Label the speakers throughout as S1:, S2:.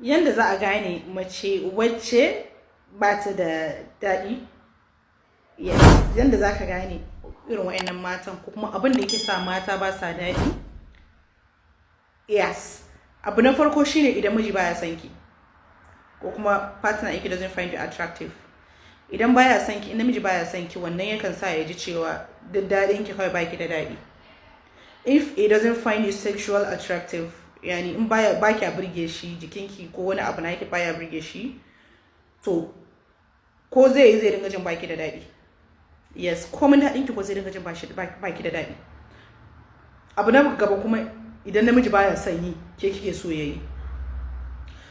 S1: Yanda za a gane mace wacce ba ta da daɗi. Yes, yanda za ka gane irin wa'annan matan ko kuma abin da yake sa mata ba sa daɗi. Yes, abu na farko shine idan miji baya son ki, ko kuma partner yake doesn't find you attractive. Idan baya son ki, in namiji baya son ki, wannan yakan sa ya ji cewa duk daɗin ki kawai baki da daɗi. If he doesn't find you sexual attractive, yani in baya baki burge shi, jikinki ko wani abu na yake baya burge shi, to ko zai yi, zai dinga jin baki da daɗi. Yes, komin daɗin ki ko zai dinga jin baki da daɗi. Abu na gaba kuma, idan namiji baya son yi, ke kike so yayi,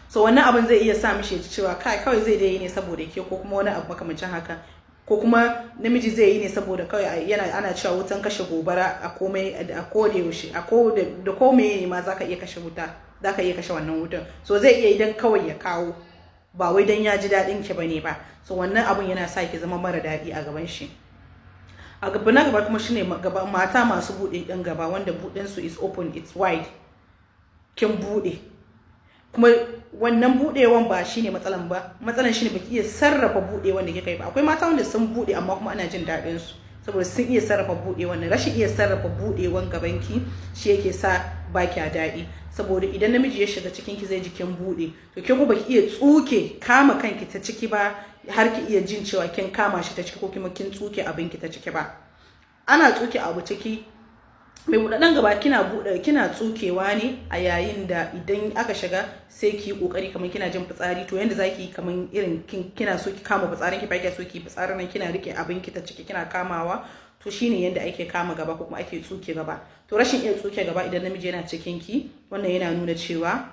S1: so wannan abin zai iya sa mishi ya ji cewa kai, kawai zai dai yi ne saboda ke, ko kuma wani abu makamancin haka, ko kuma namiji zai yi ne saboda kawai yana ana cewa wutan kashe gobara a komai, a koda yaushe, a ko da komai ne ma zaka iya kashe wuta, zaka iya kashe wannan wutan. So zai iya idan kawai ya kawo, ba wai dan ya ji daɗin ki bane ba. So wannan abun yana sa ki zama mara daɗi a gaban shi. A gaba na gaba kuma shine gaba mata masu buɗe ɗin gaba, wanda buɗin su is open, it's wide. Kin buɗe, kuma wannan buɗewan ba shine matsalan ba. Matsalan shine baki iya sarrafa buɗewan da kika yi ba. Akwai mata wanda sun buɗe amma kuma ana jin daɗin su saboda sun iya sarrafa buɗewan nan. Rashin iya sarrafa buɗewan gabanki shi yake sa baki a daɗi, saboda idan namiji ya shiga cikin ki, zai ji kin buɗe, to ke kuma baki iya tsuke kama kanki ta ciki ba, har ki iya jin cewa kin kama shi ta ciki ko kuma kin tsuke abinki ta ciki ba. Ana tsuke abu ciki, mai buɗaɗɗen gaba kina buɗe, kina tsukewa ne a yayin da idan aka shiga, sai ki yi kokari kamar kina jin fitsari. To yanda zaki yi, kamar irin kina so ki kama fitsarin ki, ba ki so ki fitsarin nan, kina rike abin ki ta ciki, kina kamawa. To shine yanda ake kama gaba ko kuma ake tsuke gaba. To rashin iya tsuke gaba idan namiji yana cikin ki, wannan yana nuna cewa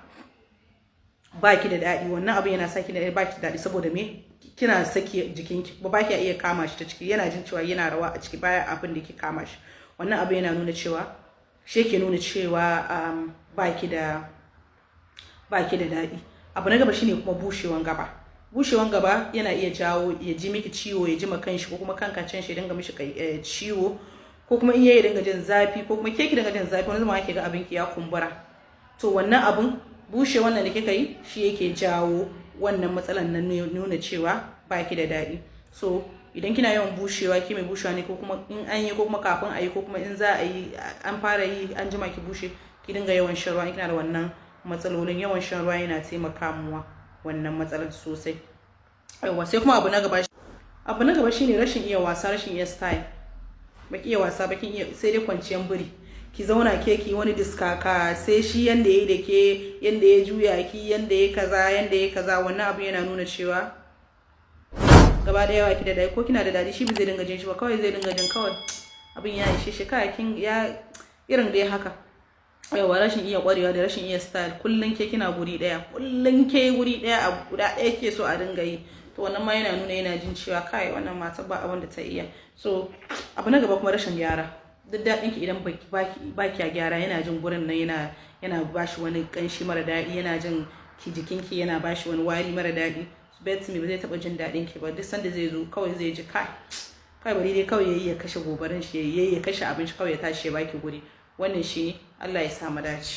S1: baki da daɗi. Wannan abin yana sa ki da baki da daɗi, saboda me? Kina saki jikinki ba baki iya kama shi ta ciki. Yana jin cewa yana rawa a ciki, baya abin da ke kama shi. Wannan abu yana nuna cewa, shi yake nuna cewa baki da daɗi. Abu na gaba shine kuma bushewan gaba. Bushewan gaba yana iya jawo ya ji miki ciwo, ya ji ma kanshi ko kuma kanka can shi dinga mishi ciwo, ko kuma in yayi dinga jin zafi, ko kuma ke ki dinga jin zafi. Wani zama ake ga abinki ya kumbura. To wannan abun, bushe wannan da kika yi, shi yake jawo wannan matsalan nan, nuna cewa baki da daɗi. So idan kina yawan bushewa, ki mai bushewa ne, ko kuma in an yi, ko kuma kafin a yi, ko kuma in za a yi, an fara yi, an jima ki bushe, ki dinga yawan shan ruwa. In kina da wannan matsalolin, yawan shan ruwa yana taimaka muwa wannan matsalar sosai. Yawa, sai kuma abu na gaba shine rashin iya wasa, rashin iya style. Baki iya wasa, bakin iya, sai dai kwanciyan biri. Ki zauna ke ki wani diskaka, sai shi yanda yayi da ke, yanda ya juya ki, yanda ya kaza, yanda ya kaza. Wannan abu yana nuna cewa gaba da yawa ki da dadi. Ko kina da dadi, shi ba zai dinga jin shi ba. Kawai zai dinga jin kawai abin ya ishe shi, kai kin ya irin dai haka. Yawa, rashin iya kwarewa da rashin iya style. Kullun ke kina guri daya, kullun ke guri daya, abu guda daya ke so a dinga yi. To wannan ma yana nuna yana jin cewa kai, wannan mata ba abin da ta iya. So abu na gaba kuma, rashin gyara. Duk daɗin ki, idan baki a gyara, yana jin gurin nan yana bashi wani kanshi mara daɗi, yana jin ki jikinki yana bashi wani wari mara daɗi. Bet me ba zai taɓa jin daɗin ki ba. Duk sanda zai zo, kawai zai ji kai kai, bari dai kawai yayi ya kashe gobarin shi, yayi ya kashe abin shi, kawai ya tashi ya baki guri. Wannan shi ne. Allah ya sa mu dace.